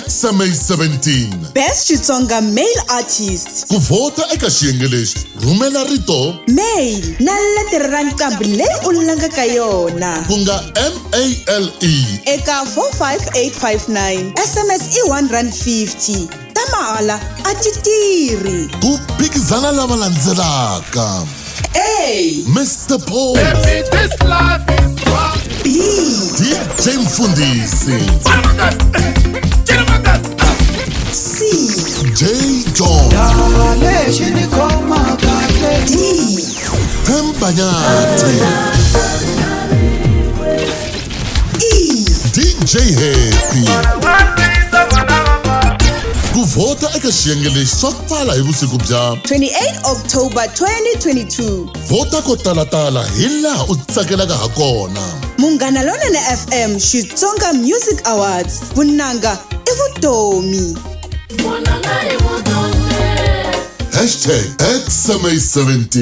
XMA17. Best Xitsonga Male Artist. Ku vhota eka xiyenge lexi, rhumela rito Male na letere ra nqambi leyi u langaka yona. Ku nga MALE eka 45859. SMS i 1 rand 50. Ta mahala a ti tirhi. Ku phikizana lava landzelaka: A. Mr Paul, B. DJ Mfundisi, C. J John, D. Themba Nyathi, E. DJ Happy. Ku vhota eka xiyenge lexi swa pfala hi vusiku bya 28 October 2022. Vhota ko talatala hi laha u tsakelaka ha kona. Munghana Lonene FM Xitsonga Music Awards. Vunanga i vutomi. #XMA17.